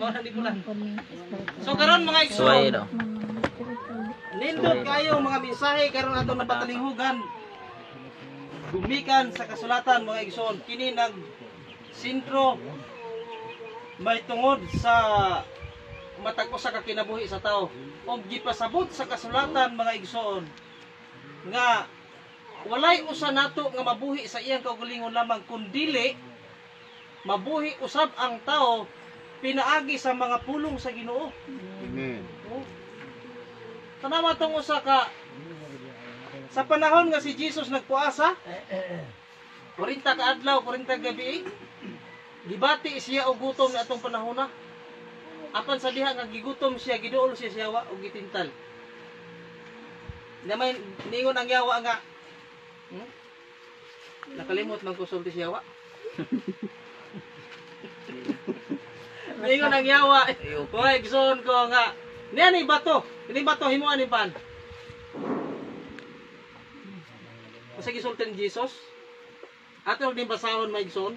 Mao na ni bulan. So karon, mga Suway igsoon, daw. nindot kayo mga mensahe karon ato napatalinghugan. Gumikan sa kasulatan, mga igsoon, kini nag sentro may tungod sa matag usa ka kinabuhi sa tao. Og gipasabot sa kasulatan, mga igsoon, nga walay usa nato nga mabuhi sa iyang kaugalingon lamang, kundili mabuhi usab ang tao pinaagi sa mga pulong sa Ginoo. Amen. Oh. Tanawa tong usa ka sa panahon nga si Jesus nagpuasa 40 ka adlaw, 40 gabi, gibati siya og gutom na atong panahona. Apan sa diha nga gigutom siya, giduol siya sa yawa og gitintal. Namay ningon ang yawa nga, Nakalimot man ko sulti sa yawa. Ningon ang yawa, mga igsoon ko, nga niya ni bato, ini bato himuan ni pan. Kasi gisulti ni Jesus, ato din basahon, mga igsoon.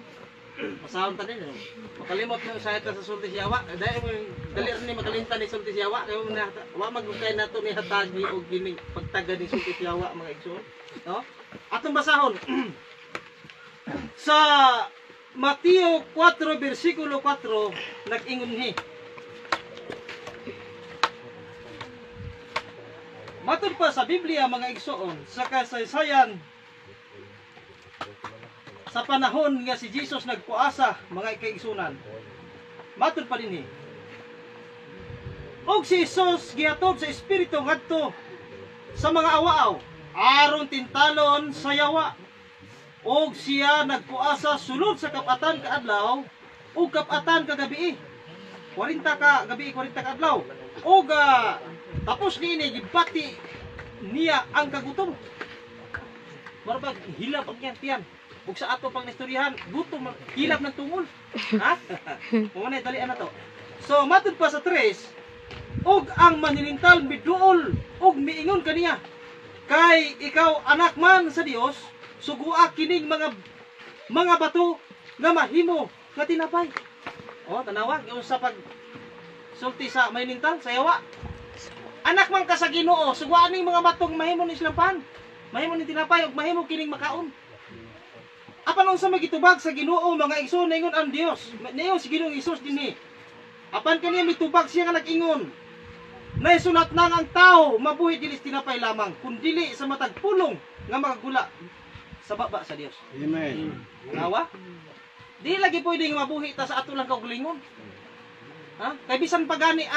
Basahon ta din. No? Makalimot mo sa sa sulti sa yawa. Dahil mo dali ra ni makalimtan ni sulti sa yawa. Kaya mo na wa magukay nato ni hatagi og gini pagtaga ni sulti sa yawa, mga igsoon. No? Atong basahon sa Mateo 4 versikulo 4, nag-ingon ni. Matod pa sa Biblia, mga igsoon, sa kasaysayan sa panahon nga si Jesus nagpuasa, mga kaigsunan. Matod pa dinhi. Og si Jesus gihatod sa Espiritu ngadto sa mga awaaw aron tintalon sa yawa. Og siya nagpuasa sulod sa kapatan ka adlaw ug kapatan ka gabi. 40 ka gabi, 40 ka adlaw. Og tapos niini gibati niya ang kagutom. Mura hilab ang iyang tiyan. Ug sa ato pang istoryahan, gutom, hilab ng tungol. Ha? Mao na, dalian na to. So matud pa sa 3, ug ang maninintal miduol ug miingon kaniya, "Kay ikaw anak man sa Dios, sugua kining mga bato nga mahimo nga tinapay." Oh, tanawa yung sa pag sulti sa manintal sa yawa. "Anak man ka sa Ginoo, sugua ning mga batong mahimo ni silang pan. Mahimo ni tinapay ug mahimo kining makaon." Apan unsa may gitubag sa Ginoo, mga igsoon? Ningon ang Dios. Ningon si Ginoong Hesus dinhi. Apan kaniya mitubag siya nga nag-ingon, "Naisulat na nga ang tao mabuhi dili sa tinapay lamang, kundili sa matag pulong nga makagula sa baba sa Dios." Amen. Nawa? Di lagi pwede nga mabuhi ta sa ato lang kaugalingon. Ha? Kay bisan pa gani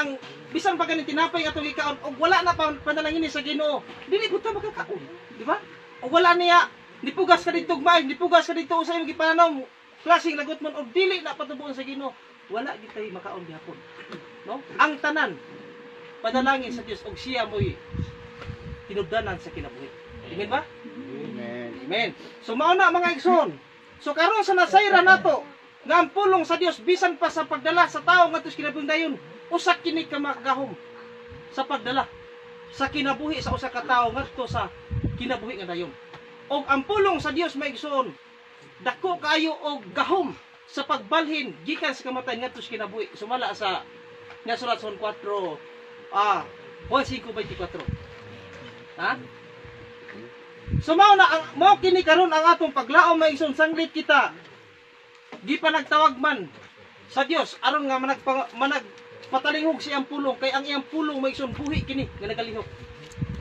tinapay nga atong gikaon og wala na pa panalangin sa Ginoo, dili pud ta makakaon, di ba? Og wala niya nipugas ka dito gmay, nipugas ka dito sa imong gipananaw, klaseng lagot man, og dili na patubuon sa Ginoo, wala gid tay makaon gihapon. No? Ang tanan panalangin sa Dios og siya mo'y tinubdanan sa kinabuhi. Amen ba? Amen. Amen. So mao na, mga igsoon. So karon sa nasayra nato nga ang pulong sa Dios bisan pa sa pagdala sa tao ngadto sa kinabuhi dayon, usa kini ka makagahom sa pagdala sa kinabuhi sa usa ka tawo ngadto sa kinabuhi nga dayon. Og ang pulong sa Dios, mga igsoon, dako kaayo og gahom sa pagbalhin gikan sa kamatayon ngadto sa kinabuhi sumala sa nasulat sa 4 Juan 5:24. Ha? So mao na ang mao kini karon ang atong paglaom, mga igsoon, sanglit kita gipanagtawag man sa Dios aron nga managpatalinghog sa iyang pulong, kay ang iyang pulong, mga igsoon, buhi kini nga nagalihok.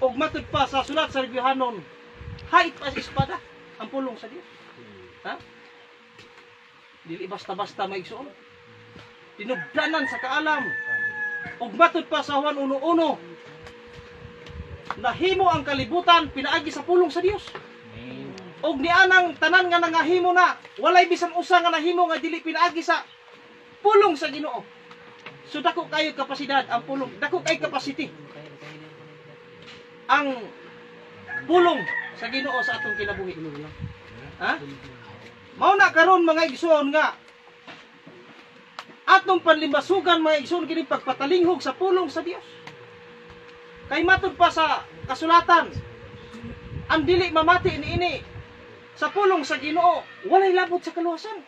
Og matud pa sa sulat sa Hebreohanon, hait pa sa espada ang pulong sa Dios. Ha? Dili basta-basta, mga igsoon. Tinubdanan sa kaalam. Ug matud pa sa Juan 1:1, nahimo ang kalibutan pinaagi sa pulong sa Dios. Og nianang tanan nga nangahimo na, walay bisan usa nga nahimo nga dili pinaagi sa pulong sa Ginoo. So dako kayo kapasidad ang pulong, dako kay capacity ang pulong sa Ginoo sa atong kinabuhi. Ha? Mao na karon, mga igsoon, nga atong panlimbasugan, mga igsoon, kini pagpatalinghog sa pulong sa Dios. Kay matud pa sa kasulatan, ang dili mamati niini sa pulong sa Ginoo, walay labot sa kaluwasan.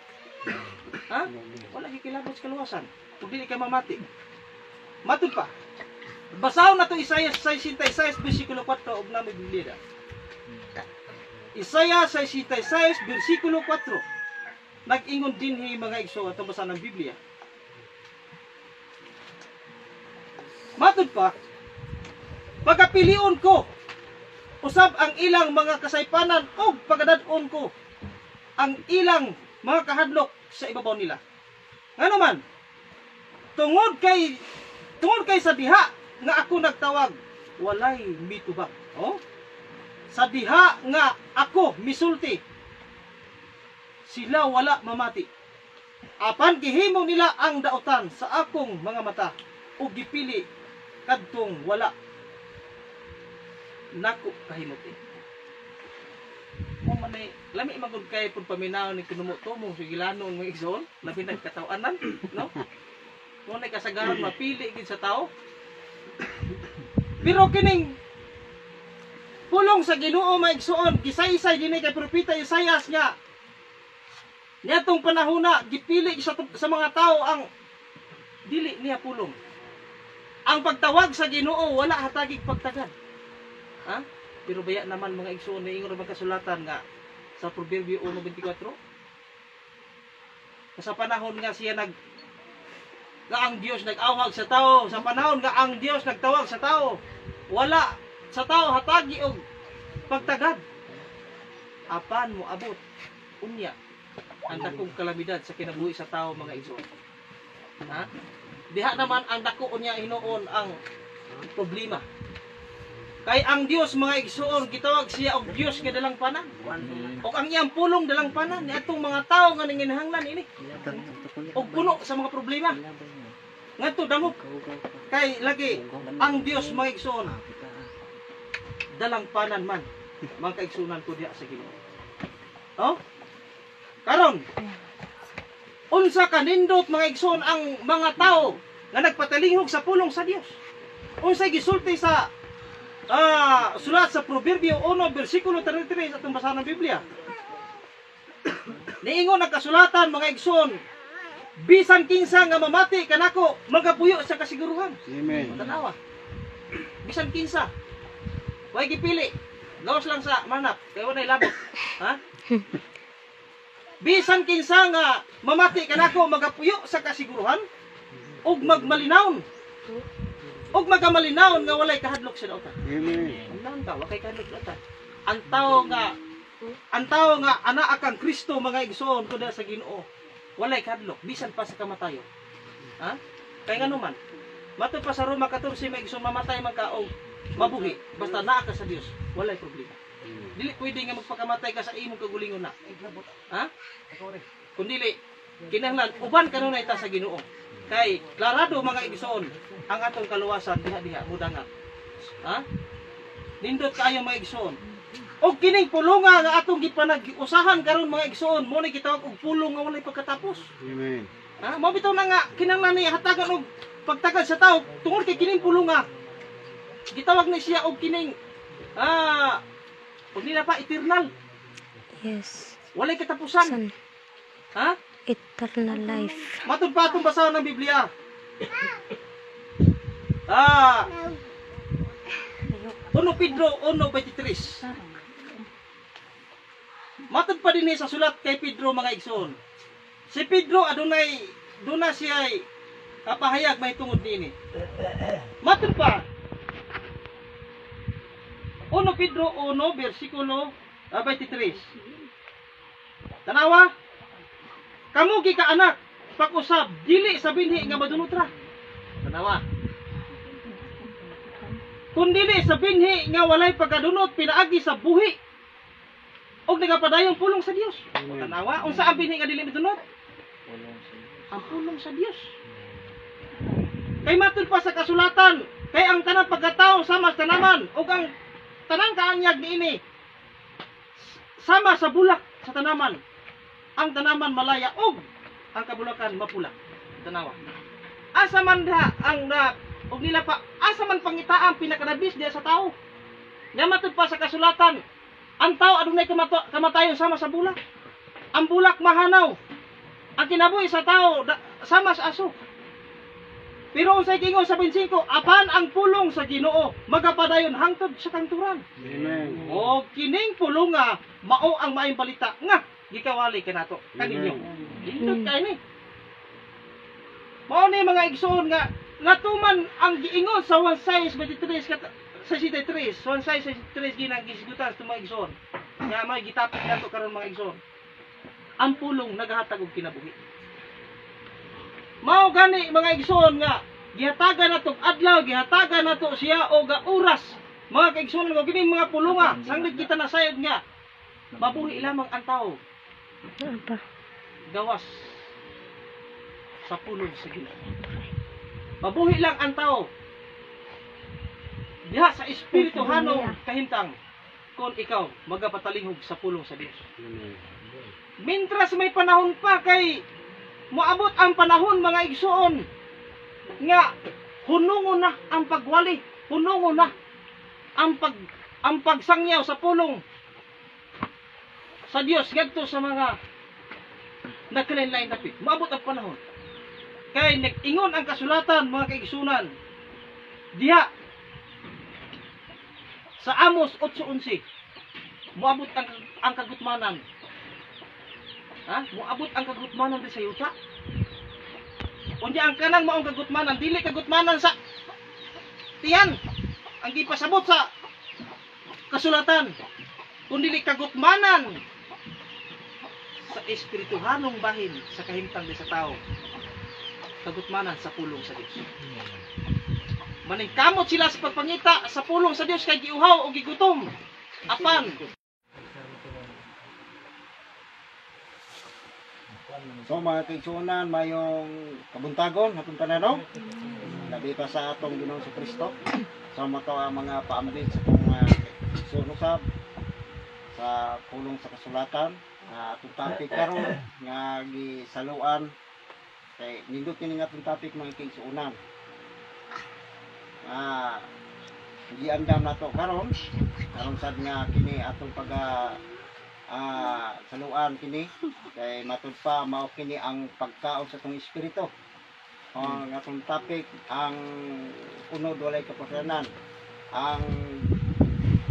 Ha? Wala gikilabot sa kaluwasan. Ug dili ka mamati. Matud pa. Basahon nato Isaiah 66 versikulo 4 og nami Biblia. Isaiah 66 versikulo 4. Nag-ingon dinhi, mga igsoon, atong basa ng Biblia. Matud pa, pagkapilion ko usab ang ilang mga kasaypanan ug pagadad-on ko ang ilang mga kahadlok sa ibabaw nila. Ngano man, tungod kay sa diha nga ako nagtawag, walay mitubag. Oh? Sa diha nga ako misulti, sila wala mamati. Apan gihimo nila ang dautan sa akong mga mata ug gipili kadtong wala nako kahimuti. Mo man ay lami magud kay pud paminaw ni kinumo to mong sigilanon, mga igsoon, labi nagkatawanan, no? Mo nay kasagaran mapili gid sa tao. Pero kining pulong sa Ginoo, mga igsoon, gisaysay dinhi kay propeta Isaias nga niadtong panahona gipili sa mga tao ang dili niya pulong. Ang pagtawag sa Ginoo wala hatagig pagtagad. Ha? Pero baya naman, mga igsoon, niingon ang kasulatan nga sa Proverbio 1:24 sa panahon nga siya nag nga ang Dios nag-awhag sa tao, sa panahon nga ang Dios nagtawag sa tao, wala sa tao hatagi og pagtagad. Apan mo abot unya ang dakong kalamidad sa kinabuhi sa tao, mga igsoon. Ha? Diha naman ang dako unya hinuon ang problema. Kay ang Dios, mga igsoon, gitawag siya og Dios nga dalang panan. Og ang iyang pulong dalang panan ni atong mga tawo nga nanginahanglan ini og puno sa mga problema. Ngadto dangop kay lagi ang Dios, mga igsoon, dalang panan man, mga kaigsunan ko diha sa Ginoo. Oh? Karon, unsa kanindot, mga igsoon, ang mga tao nga nagpatalinghog sa pulong sa Dios? Unsay gisulti sa sulat sa Proverbio 1 versikulo 33 sa atong basahan ng Biblia? Niingon ang kasulatan, mga igsoon, bisan kinsa nga mamati kanako magapuyo sa kasiguruhan. Amen. Tanawa. Bisan kinsa. Way gipili. Gawas lang sa manap. Kaya walay labot. Ha? Bisan kinsa nga mamati kanako magapuyo sa kasiguruhan ug magmalinawon. Ug magamalinawon nga walay kahadlok sa dautan. Amen. Ang ta, wa kay kahadlok sa dautan. Ang tawo nga anaa kang Kristo, mga igsoon ko sa Ginoo, walay kahadlok bisan pa sa kamatayon. Ha? Kay ngano man, matud pa sa Roma 14, mga igsoon, mamatay man ka o mabuhi, basta naa ka sa Dios, walay problema. Dili pwede nga magpakamatay ka sa imong kagulingon na. Ha? Kung dili, kinahanglan uban kanunay ta sa Ginoo. Kay klarado, mga igsoon, ang atong kaluwasan diha-diha mudanga. Ha? Nindot kaayo, mga igsoon. Og kining pulunga nga atong gipanag-usahan karon, mga igsoon, mo ni gitawag og pulong nga walay pagkatapos. Amen. Ha? Mao bitaw na nga kinahanglan ni hatagan og pagtagad sa tao tungod kay kining pulunga. Gitawag ni siya og kining og nila pa eternal. Walay katapusan. San? Ha? Eternal life. Matud pa atong basahon ng Biblia. 1 Pedro 1:23. Matud pa din sa sulat kay Pedro, mga igsoon. Si Pedro adunay duna siya ay kapahayag may tungod niini. Matud pa 1 Pedro 1 versikulo 23. Tanawa. Kamo gikaanak pag-usab dili sa binhi nga madunot ra. Tanawa. Kun dili sa binhi nga walay pagkadunot pinaagi sa buhi og nagapadayong pulong sa Dios. O tanawa, unsa ang binhi nga dili madunot? Ang pulong sa Dios. Kay matud pa sa kasulatan, kay ang tanang pagkatao sama sa tanaman ug ang tanang kaanyag niini sama sa bulak sa tanaman. Ang tanaman malaya ug ang kabulakan mapula. Tanawa. Asa man diha ang na og nila pa asa man pangita ang pinakanabis diha sa tao? Nya matud pa sa kasulatan, ang tao adunay kamatayon sama sa bulak. Ang bulak mahanaw. Ang kinabuhi sa tao sama sa aso. Pero unsay giingon sa 25, apan ang pulong sa Ginoo magapadayon hangtod sa kangturan. Amen. O kining pulonga mao ang maayong balita nga gikawali kanato kaninyo. Lindot kay ni. Mao ni mga igsoon nga natuman ang giingon sa 1:23 kat sa 63, 1:63 ginang gisgutan sa mga igsoon. Nga may gitapik nato karon mga igsoon. Ang pulong nagahatag og kinabuhi. Mao gani mga igsoon nga gihatagan nato adlaw, gihatagan nato siya og oras. Mga kaigsoon nga kini mga pulunga, sanglit kita nasayod nga mabuhi lamang ang tao Ano pa? gawas sa pulong sa Ginoo. Mabuhi lang ang tao diha sa espirituhanong kahimtang kung ikaw magapatalinghog sa pulong sa Dios. Amen. Mintras may panahon pa kay moabot ang panahon, mga igsoon, nga hunungon na ang pagwali, hunungon na ang pagsangyaw sa pulong sa Dios ngadto sa mga nagkalain-lain dapit. Moabot ang panahon. Kay nag-ingon ang kasulatan, mga kaigsunan, diha sa Amos 8:11, moabot ang kagutmanan. Ha? Moabot ang kagutmanan di sa yuta. Unya ang kanang maong kagutmanan, dili kagutmanan sa tiyan ang gipasabot sa kasulatan, kundi dili kagutmanan sa espirituhanong bahin sa kahimtang di sa tao, kagutmanan sa pulong sa Dios. Maningkamot sila sa pagpangita sa pulong sa Dios kay giuhaw o gigutom. Apan So mga kaigsuonan, mayong kabuntagon atong tanan, no? Labi pa sa atong Ginoong sa Kristo. So mato ang mga paambit sa atong igsoon usab sa pulong sa kasulatan. Atong topic karon nga gisaluan kay nindot kini nga atong topic, mga kaigsuonan. Giandam nato karon karon sad nga kini atong pag saluan kini kay matud pa mao kini ang pagkaon sa atong espiritu. Ang atong topic, ang unod walay kapuslanan. Ang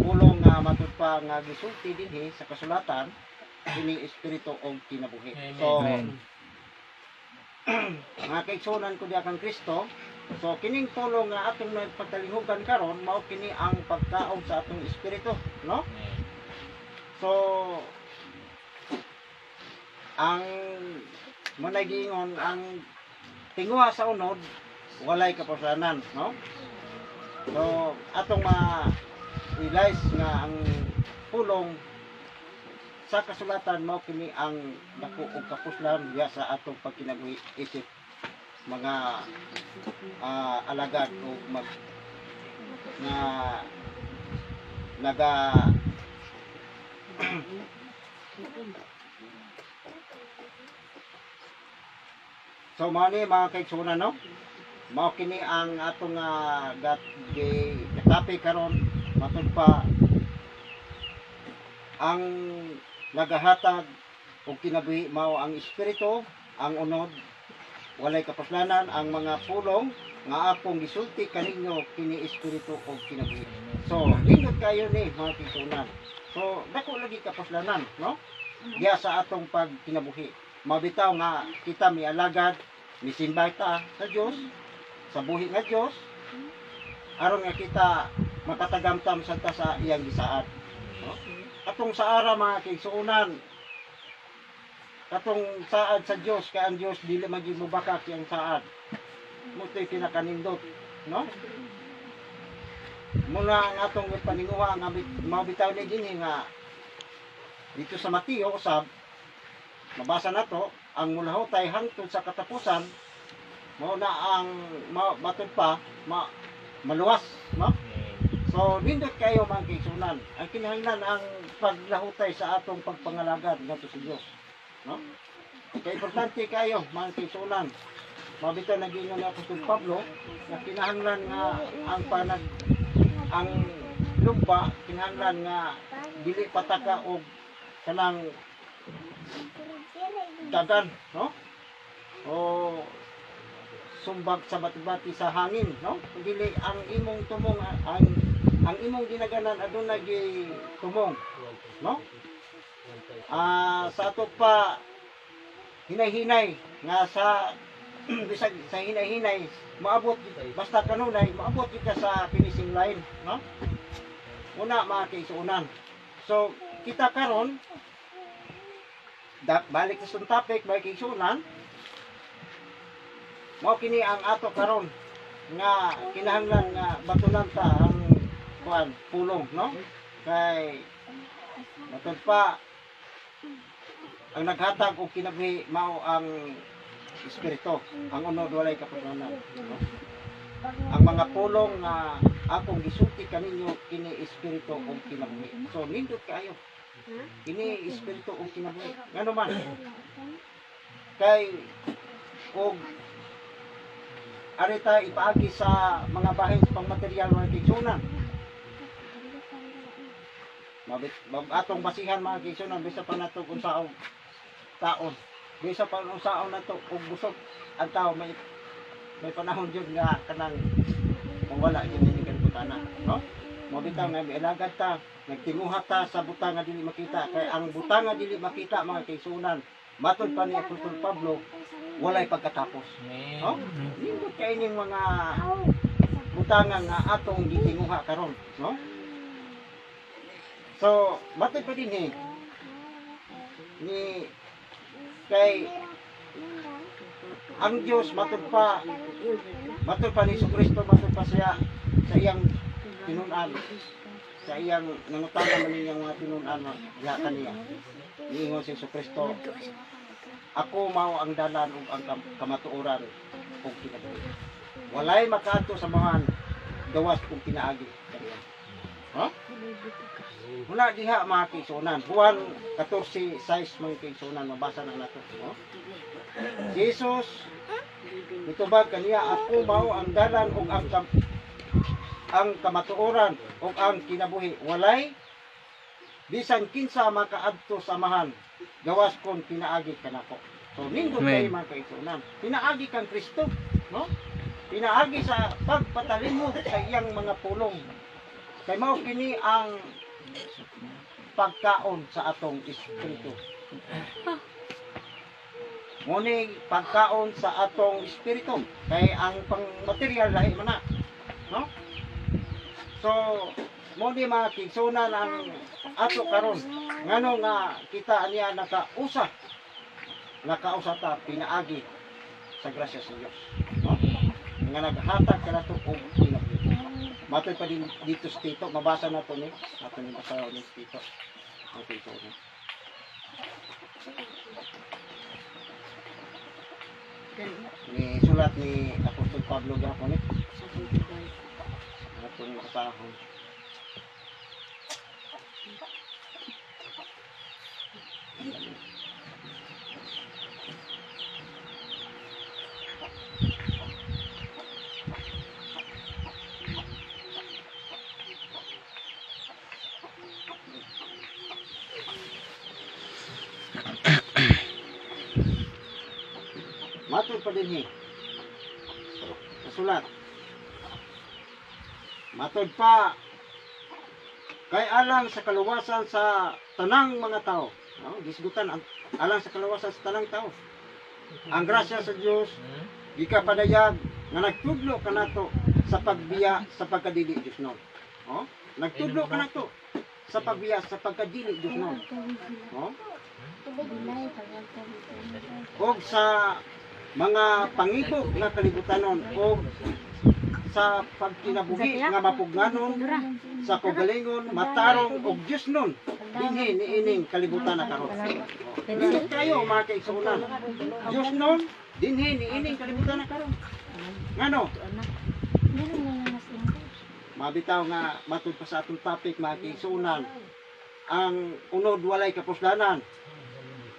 pulong nga matud pa nga gisulti dinhi sa kasulatan kini espiritu og kinabuhi. So mga kaigsuonan ko diha kang Kristo, so kining pulong nga atong nagpagtalihugan karon mao kini ang pagkaon sa atong espiritu, no? So ang munay giingon ang tinguha sa unod walay kapuslanan, no? So atong ma-realize nga ang pulong sa kasulatan mao kini ang dako og kapuslan diha sa atong pagkinabuhi isip mga alagad o mag nga naga So mao ni mga kaigsuonan, no? Mao kini ang atong gat gi topic karon, matud pa ang nagahatag og kinabuhi mao ang espiritu, ang unod walay kapuslanan, ang mga pulong nga akong gisulti kaninyo kini espiritu og kinabuhi. So nindot kayo ni mga kaigsuonan. So dako lagi kapuslanan, no? Diya sa atong pagkinabuhi. Mabitaw nga kita mialagad, misimba ta sa Dios, sa buhi nga Dios, aron nga kita makatagamtam sa ta sa iyang gisaad. No? Atong saara mga kaigsuonan, atong saad sa Dios kay ang Dios dili man gyud mobakak iyang saad. Mao to'y pinakanindot, no? Muna ang atong paninguha nga mabitaw ni dinhi nga dito sa Mateo usab mabasa nato ang mulahutay hangtod sa katapusan mao na ang matud pa maluwas, no? So nindot kayo mga kaigsuonan ang kinahanglan ang paglahutay sa atong pagpangalagad ngadto sa Dios, no? Kay importante kayo mga kaigsuonan. Mabitaw nag-ingon ni Apostol Pablo nga kinahanglan nga ang panag ang lumba kinahanglan nga dili pataka og kanang dagan, no? O sumbag sa bati-bati sa hangin, no? Dili ang imong tumong, ang imong ginaganan aduna gi tumong, no? Sa ato pa hinay-hinay nga sa bisag sa hinay-hinay maabot, basta kanunay maabot kita sa finishing line, no? Una mga kaigsuonan. So kita karon balik sa topic mga kaigsuonan, mao kini ang ato karon nga kinahanglan nga batunan ta ang kuan pulong, no? Kay matud pa ang naghatag og kinabuhi mao ang espiritu, ang unod walay kapununan, no? Ang mga pulong nga akong gisulti kaninyo kini espiritu ug kinabuhi. So nindot kaayo. Kini espiritu ug kinabuhi. Ngano man? Kay og arita ipaagi sa mga bahin sa pangmaterial mga kaigsuonan. Atong basihan mga kaigsuonan bisa pa nato kung saong taon. Bisa pa kung saon nato og busog ang tao, may panahon jud nga kanang mawala jud ini kalibutana, no? Mao bitaw nga mialagad ta, nagtinguha ta sa butang nga dili makita, kay ang butang nga dili makita mga kaigsuonan, matod pa ni Apostol Pablo, walay pagkatapos. No? Nindot kay ining mga butanga nga atong gitinguha karon, no? So, matod pa din ni kay ang Dios matod pa ni Jesucristo, matod pa siya sa iyang tinun-an, sa iyang nangutana man niyang mga tinun-an diha kaniya. Niingon si Jesucristo, ako mao ang dalan ug ang kamatuoran ug kinabuhi. Walay makaadto sa amahan gawas kung pinaagi kaniya. Ha? Wala diha mga kaigsuonan. Juan 14:6 mga kaigsuonan, mabasa na nato, no? Jesus mitubag kaniya, ako mao ang dalan ug ang kamatuoran ug ang kinabuhi. Walay bisan kinsa makaadto sa amahan gawas kon pinaagi kanako. So nindot kay mga kaigsuonan, pinaagi kang Kristo, no? Pinaagi sa pagpatalimod sa iyang mga pulong. Kay mao kini ang pagkaon sa atong espiritu. Muni pagkaon sa atong espiritu kay ang pang material lahi man na, no? So muni mga kaigsuonan ang ato karon, ngano nga kita aniya nakausa ta pinaagi sa grasya sa Dios, no? Nga naghatag kanato og kinabuhi. Matod pa din dito sa Tito, mabasa na to ni ato ni basa ni Tito. Okay, so ni sulat ni Apostol Pablo gapon ni. Ato ni basahon. Matod pa din sa sulat. Matod pa kay alang sa kaluwasan sa tanang mga tao. No? Gisgutan ang alang sa kaluwasan sa tanang tao. Ang grasya sa Dios gikapadayag nga nagtudlo kanato sa pagbiya sa pagkadili Dios non. No? Nagtudlo kanato sa pagbiya sa pagkadili Dios non. No? Og sa mga pangibok nga kalibutanon og sa pagkinabuhi nga mapugnanon sa kaugalingon matarong og Dios nun dinhi niining kalibutan na karon. Nindot kayo mga kaigsuonan. Dios nun dinhi niining kalibutan na karon. Ngano? Mabitaw nga matud pa sa atong topic mga kaigsuonan, ang unod walay kapuslanan.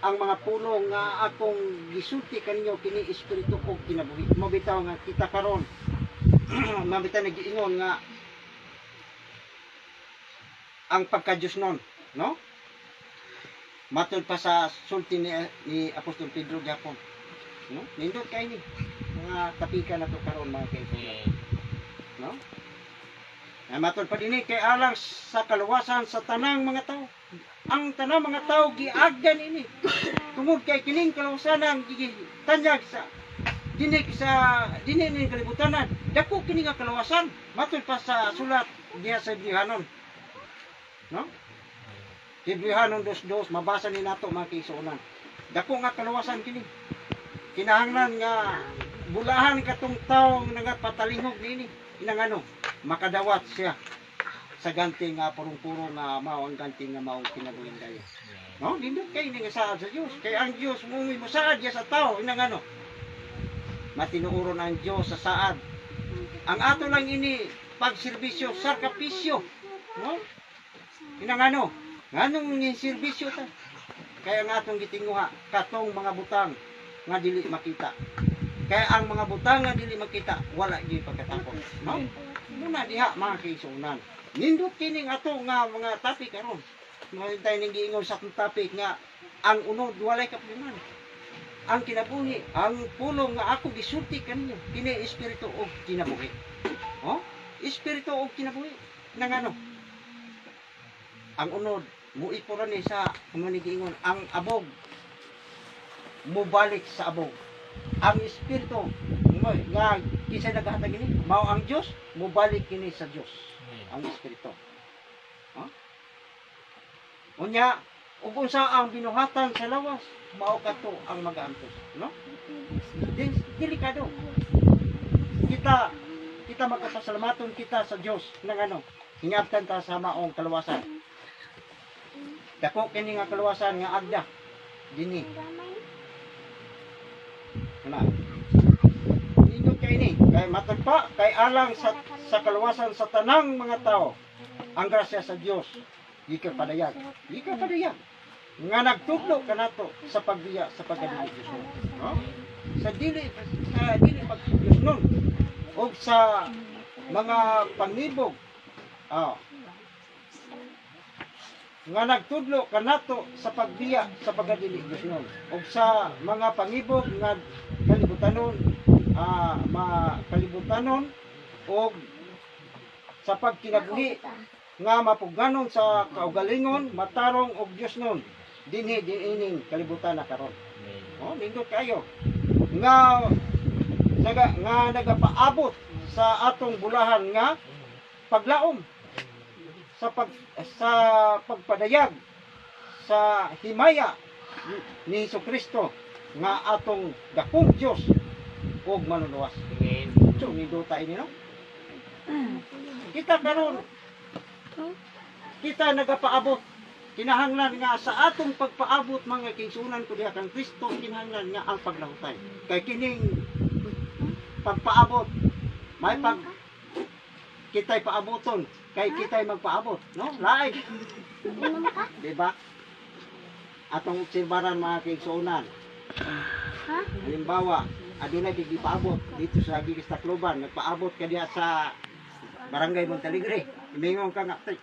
Ang mga pulong nga akong gisulti kaninyo kini espiritu og kinabuhi. Mabitaw nga kita karon mabitaw nagiingon nga ang pagka-Diyos nun, no? Matod pa sa sulti ni Apostol Pedro gyapon, no? Nindot kay ni. nga tapika na to karon, mga kaigsuonan. No? Na matod pa dinhi, kay alang sa kaluwasan sa tanang mga tao. Ang tanang mga tao giagdan ini. Tungod kay kining kaluwasan ang gitanyag sa dinhi sa dinhi ning kalibutanan. Dako kini nga kaluwasan matod pa sa sulat diha sa Hebreohanon. No? Hebreohanon 2:2, mabasa ni nato, mga kaigsuonan. Dako nga kaluwasan kini. Kinahanglan nga bulahan katong tawo nga nagapatalingog niini. Inangano, makadawat siya sa ganti nga purong-puro nga mao ang ganti nga maong kinabuhing dayon. No, nindot kay ni nga saad sa Dios. Kay ang Dios mo mosaad siya sa tao, inangano. Matinuoron ang Dios sa saad. Ang ato lang ini pagserbisyo, sarkapisyo. No? Inangano, nganong ni serbisyo ta? Kaya ang atong gitinguha katong mga butang nga dili makita. Kaya ang mga butang nga dili makita, wala gyud pagkatapos. No? Muna diha, mga kaigsuonan. Nindot kining ato nga mga topic karon. Mga tayo ning giingon sa atong topic nga ang unod walay kapuliman. Ang kinabuhi, ang pulong nga ako gisulti kaninyo, kini espiritu og kinabuhi. Oh? Espiritu og kinabuhi. Nangano? Ang unod muipo ra ni sa kung ni giingon ang abog mubalik sa abog. Ang espiritu mo nga kinsa naghatag ini, mao ang Dios, mubalik kini sa Dios ang espiritu. Huh? Unya, ug unsa ang binuhatan sa lawas, mao kato ang magaantos, no? Delikado. Kita kita magkapasalamaton kita sa Dios nang ano, hingabtan ta sa maong kaluwasan. Dako kini nga kaluwasan nga agda dinhi. Ana. Nindot kay ini, kay matod pa kay alang sa kaluwasan sa tanang mga tao ang grasya sa Dios gikan padayag. Gikan padayag nga nagtudlo kanato sa pagbiya sa pagkadili Dios, no? Sa dili pag Dios nun ug sa mga panglibog, nga nagtudlo kanato sa pagbiya sa pagkadili Dios nun ug sa mga pangibog nga kalibutanon, ma kalibutanon ug sa pagkinabuhi nga mapuganon sa kaugalingon matarong og Dios nun dinhi diining kalibutan na karon. Oh, nindot kayo nga nagapaabot sa atong bulahan nga paglaom sa pagpadayag sa himaya ni Kristo nga atong dakong Dios ug manluluwas. So nindota ini, no? Kita karon, kita nagapaabot, kinahanglan nga sa atong pagpaabot, mga kaigsuonan ko diha kang Kristo, kinahanglan nga ang paglahutay kay kining pagpaabot may pag kita'y paaboton kay kita'y magpaabot, no? Laig, di ba? Atong obserbaran, mga kaigsuonan, halimbawa adunay gipaabot dito sa Gigis Tacloban, nagpaabot ka diha sa Barangay Montalegre, imingon ka nga, "Tay,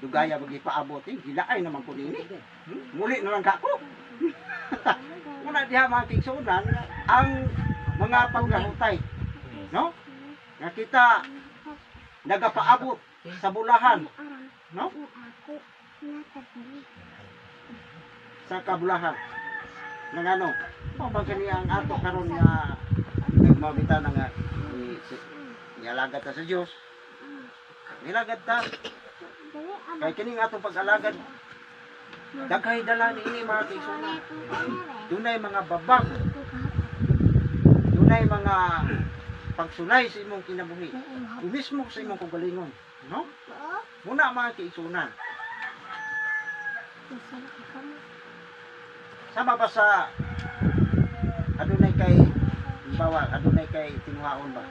dugaya magipaabot eh, gilaay naman ko nini. Muli na lang ka ko." Muna diha, mga kaigsuonan, ang mga paglahutay, no? Nga kita nagapaabot sa bulahan, no? Sa kabulahan. Nang ano, mao ba kani ang ato karon nga nagmabita na nga ni nialagad ta sa Dios. Nilagad ta kay kining atong pag-alagad daghay dala niini, mga kaigsuonan. Dunay mga babag, dunay mga pagsulay sa imong kinabuhi. O mismo sa imong kaugalingon, no? Muna, mga kaigsuonan. Sama ba sa adunay kay halimbawa adunay kay tinuhaon ba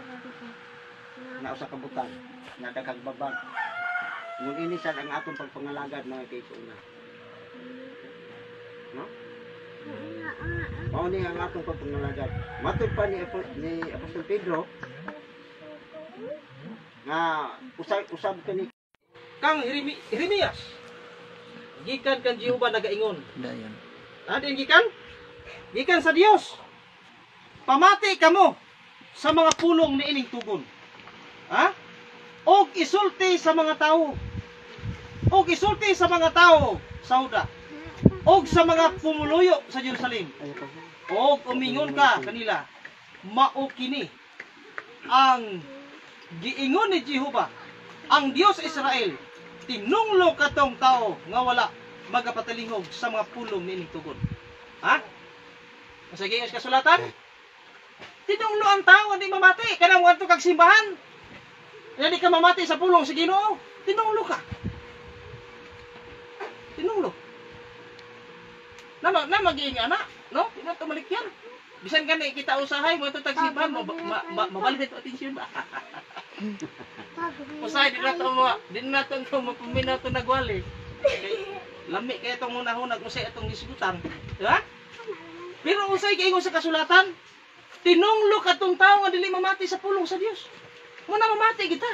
na usa ka butang nga daghang babag, ngun ini sad ang atong pagpangalagad, mga kaigsuonan, no? Mao ni ang atong pagpangalagad matod pa ni Apostol Pedro nga usab usab kani Kang Jeremias gikan kan Jehova nagaingon. Dayon. Adin gikan? Gikan sa Dios. Pamati kamo. sa mga pulong niining tugon. Ha? Og isulti sa mga tao. Og isulti sa mga tao sa Huda. Og sa mga pumuluyo sa Jerusalem. Og umingon ka kanila, mao kini ang giingon ni Jehova, ang Dios Israel, tinunglo katong tao nga wala magapatalingog sa mga pulong niining tugon. Ha? Masay giingon sa kasulatan? Tinunglo ang tao nga di mamati. Kanang moadto kag simbahan. Nga di ka mamati sa pulong sa Ginoo. Tinunglo ka. Tinunglo. Na na magiing ana, no? Di na tumalikyan. Bisan gani kita usahay mo tag simbahan, mabalik ito atensyon ba? Usahay di na to mo, di na to to mapaminaw to nagwali. Kay lami kay itong hunahuna kung sa itong gisgutan, di ba? Pero unsay giingon sa kasulatan? Tinunglo katong tao nga dili mamati sa pulong sa Dios. Muna mamati kita.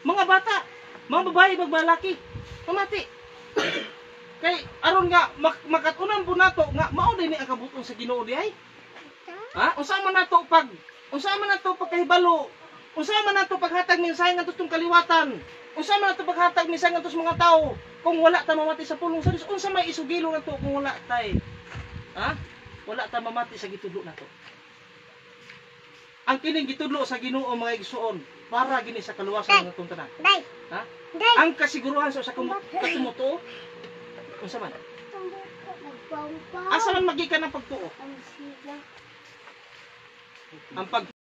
Mga bata, mga babae, mga lalaki, mamati. Kay aron nga makatunan po nato nga mao din ni ang kabutong sa Ginoo di ay. Ha? Unsa man nato pagkahibalo? Unsa man nato paghatag mensahe ngadto sa kaliwatan? Unsa man nato paghatag mensahe ngadto sa mga tao kung wala ta mamati sa pulong sa Dios? Unsa may isugilo nato kung wala tay? Ha? Wala ta mamati sa gitudlo nato. Ang kining gitudlo sa Ginoo, mga igsuon, para gini sa kaluwasan ng atong tanan. Ha? Ang kasiguruhan sa usa ka kumutuo, unsa man? Asa man magikan ang pagtuo? Ang pag